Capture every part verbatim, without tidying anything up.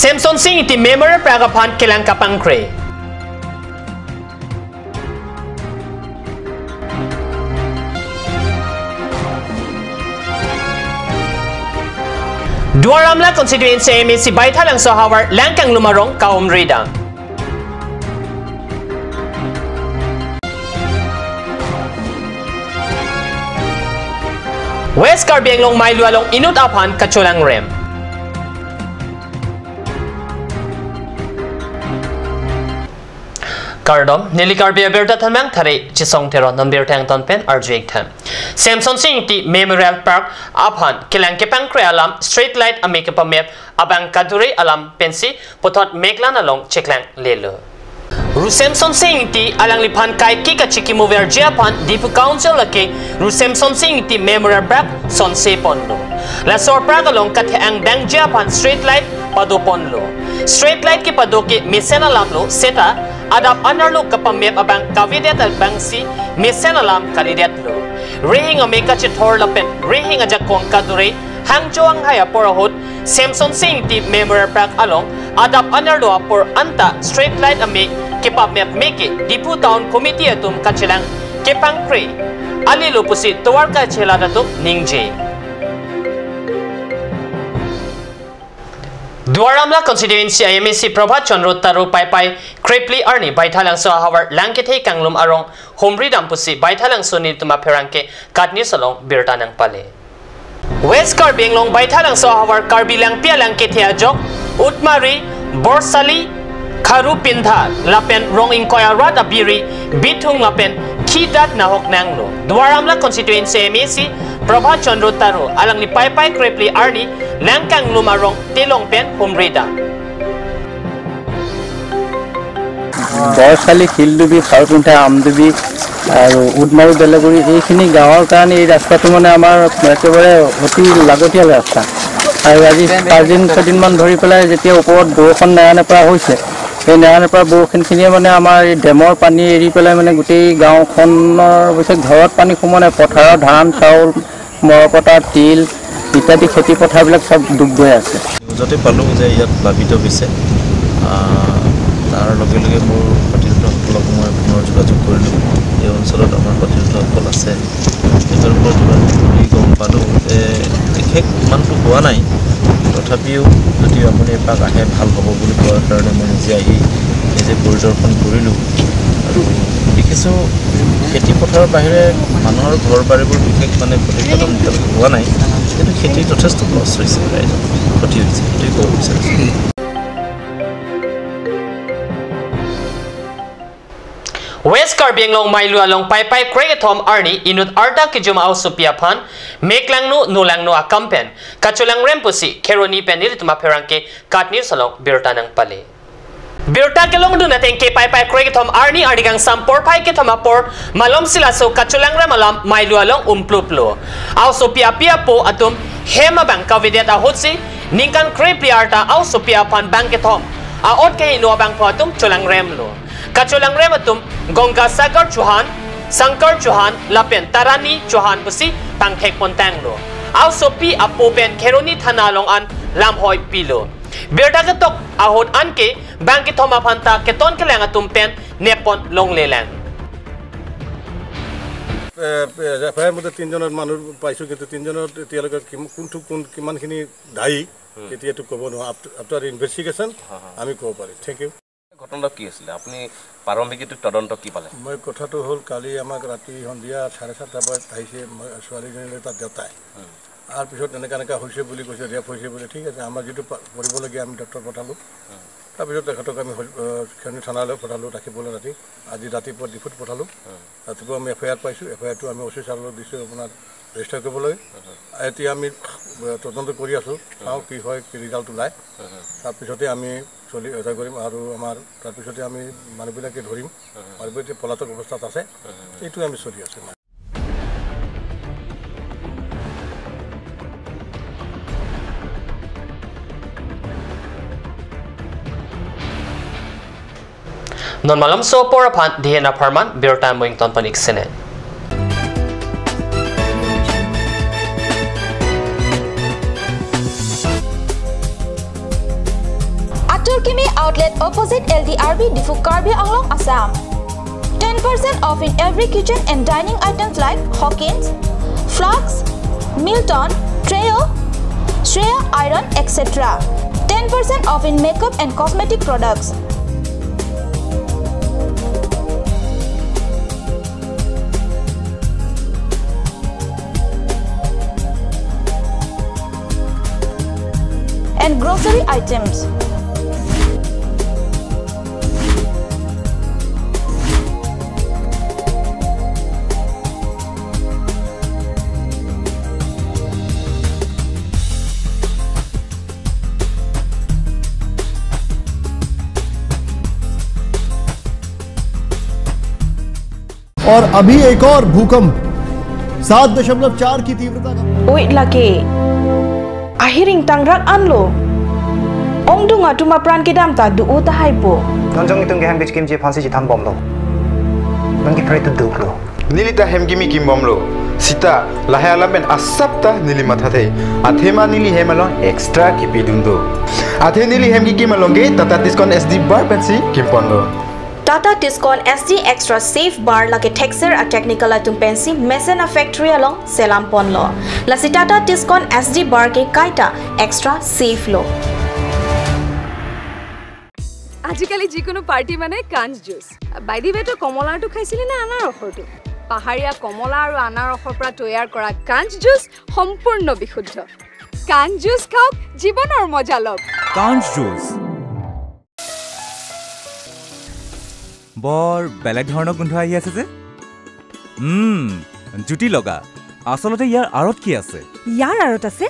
Semsonsing Ingti Memorial Park aphan kelang kapangkre. Duar Amla Constituency M A C Baithalangso ahavar Langkanglum arong ka-umri dam. West Karbi Anglong Mailu along inut aphan kacholangrem. Kardom, neli Karbi Abirta Thanmang Thare Chisong Teron non birta angton pen arju-ik tha. Semsonsing Ingti Memorial Park aphan kelang kepangkre alam street light ame kepamep abang kadure alam pensi puthot Meklan along cheklang lelo. Ru Semsonsing Ingti alangliphan kaike kachiki mover ji aphan Diphu Council lake Ru Semsonsing Ingti Memorial Park sonse ponlo. Laso park along kathe-ang dangji aphan street light pado ponlo. Street light kepado ke mesen alamlo seta adap anerlo kapamep abang kavedet abangsi mesen alam kalidetlo. Rihing ame kachethor lapen rihing ajakong kadure hangjo hanghai apor ahut Semsonsing Ingti Memorial Park along adap anerlo apor anta street light ame kepamep meke Diphu Town Committee atum kachelang kepangkre alilo pusi tovar kachelat atum ningje. Duar Amla Constituency M A C Prabhat Chandra Taro Paipai krepli arni Baithalangso ahavar Langkethe Kanglum arong humri dam pusi Baithalangso nelitum apherangke KAT News along birta nangpale. West Karbi Anglong Baithalangso ahavar Karbi Langpi alangkethe ajok Utmari, Borsali, Kharu Pindha lapen rong ingkoi arat abiri bithung lapen khidat nahok nanglo. Duar Amla Constituency M A C Prabhat Chandra Taro alangli Paipai krepli arni Langkanglum arong telong pen humri dam. বৰচালি, শিলডুবি, খাৰুপিন্ধা, আমডুবি আৰু উদমাৰী বেলেগুৰি এইখিনি গাঁৱৰ কাৰণে এই ৰাস্তাটো মানে আমাৰ একেবাৰে অতি লাগতিয়াল ৰাস্তা। আৰু আজি পাঁচদিন ছদিনমান ধৰি পেলাই যেতিয়া ওপৰত বৰষুণ নেৰানেপেৰা হৈছে, সেই নেৰানেপেৰা বৰষুণখিনিয়ে মানে আমাৰ এই ডেমৰ পানী এৰি পেলাই মানে গোটেই গাঁওখনৰ অৱশ্যে ঘৰত পানী সোমোৱা নাই, পথাৰৰ ধান, চাউল, মৰপতা, তিল ইত্যাদি খেতি পথাৰবিলাক চব ডুব গৈ আছে। নিউজতে পালোঁ যে ইয়াত প্লাবিত হৈছে। আহ, তাৰ লগে লগে মোৰ সতীৰ্থসকলক মই পুনৰ যোগাযোগ কৰিলোঁ। এই অঞ্চলত আমাৰ সতীৰ্থসকল আছে। তেওঁলোকৰ পৰা যিমান দূৰ গম পালোঁ যে বিশেষ ইমানটো হোৱা নাই, তথাপিও যদি আপুনি এপাক আহে ভাল হ'ব বুলি কোৱাৰ কাৰণে মই নিজে আহি নিজে পৰিদৰ্শন কৰিলোঁ। আৰু দেখিছোঁ খেতি পথাৰৰ বাহিৰে মানুহৰ ঘৰ বাৰীবোৰ বিশেষ মানে ক্ষতিসাধন এতিয়ালৈকে হোৱা নাই, কিন্তু খেতি যথেষ্ট লছ হৈছে, ৰাইজৰ ক্ষতি হৈছে, সেইটোৱে ক'ব বিচাৰিছোঁ। West Karbi Anglong Mailu along Paipai krekethom arni inut arta kejum aosopi aphan meklangno nolangno akam pen kacholangrem pusi Kheroni pen nelitum apherangke KAT News along birta nangpale. Birta kelongdun ateng ke Paipai krekethom arni arni kangsam porphai kethom apor malomsi laso kacholangrem alam Mailu along umpluplo. Aosopi api apo atum hem abang kavedet ahutsi ningkan krepli arta aosopi aphan bangkethom a-ot kehingno abangphu atum cholangremlo. Kacholangrem atum Ganga Sagar Chauhan, Shankar Chauhan lapen Tarani Chauhan pusi pangthek pontanglo. Aosopi apo pen Kheroni Thana along an lamhoi pilo. Birta ketok ahut anke bangkethom aphanta keton kelang atum pen neppon longlelang. A, A, F I R মতে তিনিজনৰ মানুহ পাইছোঁ, কিন্তু তিনিজনৰ এতিয়ালৈকে কিম-, কোনটো কোন, কিমানখিনি দায়ী, হুম। এতিয়াতো ক'ব নোৱাৰোঁ। আফ-, আফটাৰ ইনভেষ্টিগেশ্যন হা, হা। আমি ক'ব পাৰিম। Thank you. ঘটনাটো কি আছিলে? আপুনি প্ৰাৰম্ভিক এইটো তদন্ত কি পালে? মই কথাটো হ'ল, কালি আমাক ৰাতি সন্ধিয়া চাৰে সাতটা বজাত আহিছে, মই ছোৱালীজনীলৈ তাত দেউতাই। হুম। অহাৰ পিছত এনেকা এনেকা হৈছে বুলি কৈছে, ৰেপ হৈছে বুলি। ঠিক আছে, আমাৰ যিটো পা-, কৰিবলগীয়া আমি ডক্টৰ পঠালোঁ। হুম। তাৰপিছত তেখেতক আমি হজ-, আহ, খেৰণি থানালৈ পঠালোঁ, ৰাখিবলৈ ৰাতি। আজি ৰাতিপুৱা ডিফুত পঠালোঁ। হুম। ৰাতিপুৱা আমি এফ আই আৰ পাইছোঁ, এফ আই আৰটো আমি অ চি ছাৰলৈ দিছোঁ, আপোনাৰ ৰেজিষ্টাৰ কৰিব লাগে। হুম, হুম। এতিয়া আমি, আহ, তদন্ত কৰি আছোঁ, চাওঁ হুম। কি হয়, কি ৰিজাল্ট ওলায়। হুম, হুম। তাৰপিছতে আমি চলি, এটা কৰিম আৰু আমাৰ তাৰপিছতে আমি মানুহবিলাকে ধৰিম। হুম, হুম। মানুহবিলাক এতিয়া পলাতক অৱস্থাত আছে। হুম, হুম, হুম। এইটোৱে আমি চলি আছোঁ। Non malomso apor aphan dihen apharman birta muing ton panik sene. Outlet opposite L D R B Diphu, Karbi Anglong, Assam. Ten percent off in every kitchen and dining items like Hawkins, flasks, Milton, Trio, Shreya iron, et cetera. Ten percent off in makeup and cosmetic products. And grocery items. और अभी एक और भूकंप सात दशमलव चार की तीव्रता का। Oi lake. Ahiring tangrak anlo. Ongdung atum apran kedam ta do-o tahai po. Non jong itum ke hem kechikimji aphansi chithan bomlo. Non ke pray to do lo. Neli ta hem kimi kim bomlo. Sita lahai alam pen asap ta neli mathathe. Athema neli hem along extra kipidun do. Athe neli hem kikim along ke Tata Tiscon S D bar pensi kimponlo. Tata Tiscon S D Extra Safe Bar lake thekser a technical atum pensi mesen a factory along selam ponlo. Lasi Tata Tiscon S D Bar ke kaita extra safe lo. আজিকালি যিকোনো পাৰ্টি মানে কাঞ্চ juice. By the way, তই কমলাৰটো খাইছিলি নে আনাৰসৰটো? পাহাৰীয়া কমলা আৰু আনাৰসৰ পৰা তৈয়াৰ কৰা কাঞ্চ জুচ সম্পূৰ্ণ বিশুদ্ধ। কাঞ্চ জুচ খাওক, জীৱনৰ মজা লওক। কাঞ্চ জুচ। বৰ বেলেগ ধৰণৰ গোন্ধ আহি আছে যে। উম, জুতি লগা। আচলতে ইয়াৰ আঁৰত কি আছে? ইয়াৰ আঁৰত আছে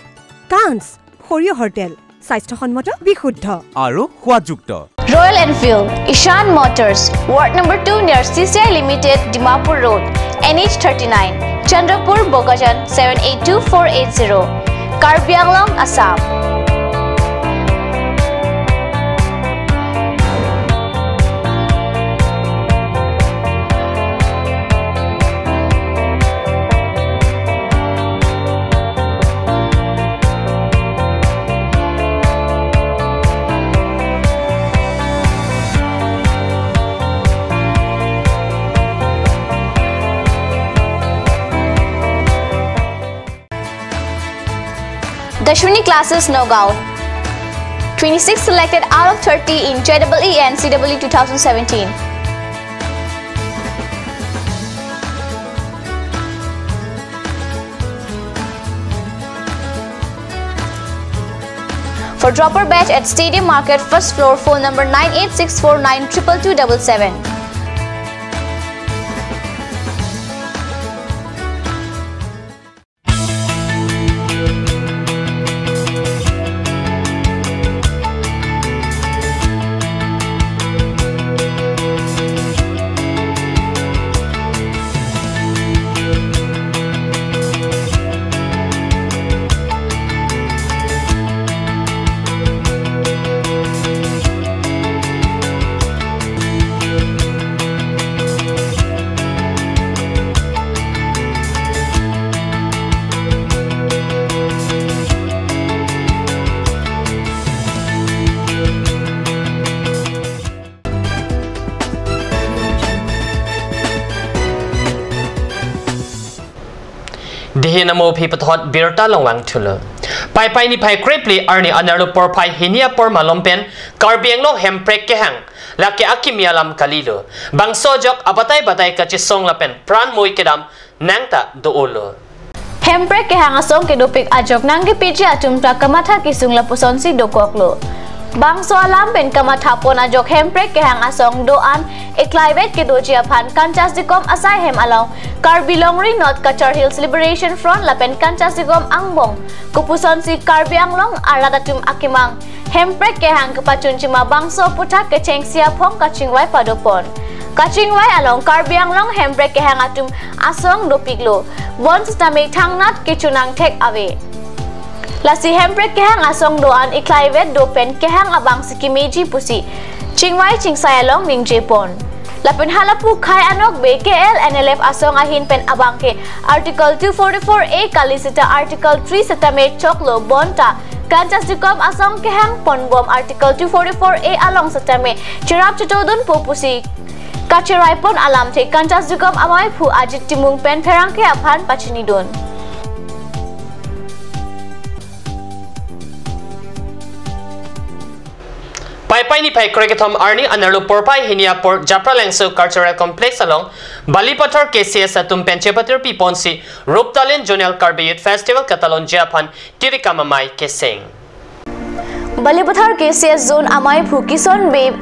কাঞ্চ, সৰিয়হৰ তেল, স্বাস্থ্যসন্মত, বিশুদ্ধ আৰু সোৱাদযুক্ত। Royal Enfield, Ishan Motors, Ward number two near C C I Limited, Dimapur Road, N H thirty-nine, Chandrapur, Bokajan, seven eight two four eight zero, Karbi Anglong, Assam. Dashwini Classes, Nagaon. Twenty-six selected out of thirty in J E E and C E E two thousand seventeen. For dropper batch at Stadium Market, first floor, phone number nine eight six four nine triple two double seven. Dihin amo aphi pathot birta longvang thulo. Paipai niphai krephli arni anerlo porphai hini apor malom pen Karbi Anglong hemprek kehang lake akimi alam kalilo. Bangso ajok abatai batai kachesong lapen pran moi kedam nangta do-olo. Hemprek kehang asong kedopik ajok nangkepiji atum ta kamatha kesung lapusonsi dokoklo. Bangso alam pen kamathapon ajok hemprek kehang asong do-an eklaivet kedoji aphan Kanchas Dikom asai hem along Karbi Longri North Cachar Hills Liberation Front lapen Kanchas Dikom angbong kopusonsi Karbi Anglong arat atum akemang hemprek kehang kepachunchima bangso aputhak kechengsi aphong kachingvai padopon. Kachingvai along Karbi Anglong hemprek kehang atum asong dopiklo. Bonsitame thangnat kechonang thek ave. Lasi hemprek kehang asong do-an eklaivet do pen kehang abangsi kemeji pusi chingvai chingsai along ningjepon. Lapen halapu khei anokbe K L N L F asong ahin pen abangke Article two forty-four A kali seta Article three setame choklo bonta Kanchas Dukom asong kehang ponbom Article two forty-four A along setame cherap chetodunpo pusi kacherai pon alamthe Kanchas Dukom amaiphu Ajit Timung pen pherangke aphan pachinidun. Paipai niphai krekethom arni anerlo porphai hini apor Japralangso Cultural Complex along Balipathar K C S atum pen chepatirpi ponsi Ruptalin Zonal Karbi Youth Festival katalonji aphan tirikam amei keseng. Balipathar K C S Zone amaiphu Kison Bey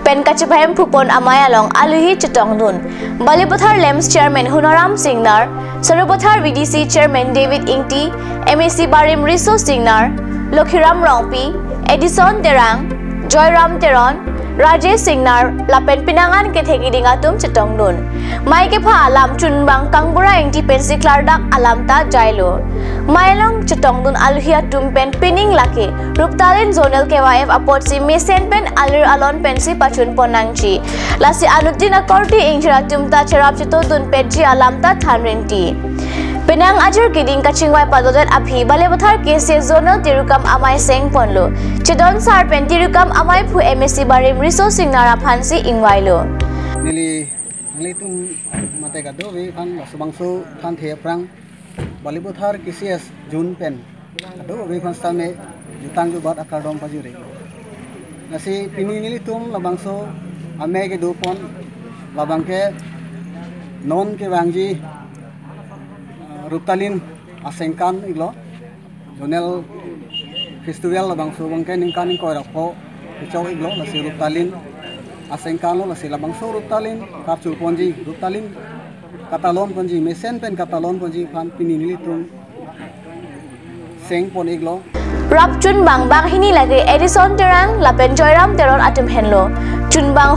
pen kachepahemphu pon amei along aluhi chetongdun. Balipathar LAMPS Chairman Honoram Singnar, Sarupathar V D C Chairman David Ingti, M A C Barim Riso Singnar, Lokhiram Rongpi, Edison Terang, Joyram Teron, Rajesh Singnar lapen penang an kethek kiding atum chetongdun. Mei kepha alam chunbang Kangbura Ingti pensi klardak alam ta jailo. Mei along chetongdun aluhi atum pen pining lake Ruptalin Zonal K Y F apotsi mesen pen alir alon pensi pachun pon nangji. Lasi anuttin akorte ingthir atum ta cherap chetodun petji alam ta than rinti. Penang ajir kiding kachingvai padodet aphi Balipathar K C S Zonal tirikam amei seng ponlo. Chedon sar pen tirikam amaiphu M A C Barim Riso Singnar aphansi ingvailo. Neli nanglitum mate kadokave aphan laso bangso thanthe aphrang Balipathar K C S Zone pen kadokave aphan setame jutang jubat akardom pajir-iklo. Lasi pini nelitum labangso amei kedo pon labang ke non kevangji, ah, Ruptalin asengkan-iklo. Zonal Festival labangso abang ke ningkan ingkoi ra pho kechok-iklo, lasi Ruptalin asengkanlo, lasi labangso Ruptalin karchu ponji, Ruptalin katalon ponji, mesen pen katalon ponji aphan pini nelitum seng pon-iklo. Rap chunbang banghini lake Edison Terang lapen Joyram Teron atum henlo. Chunbang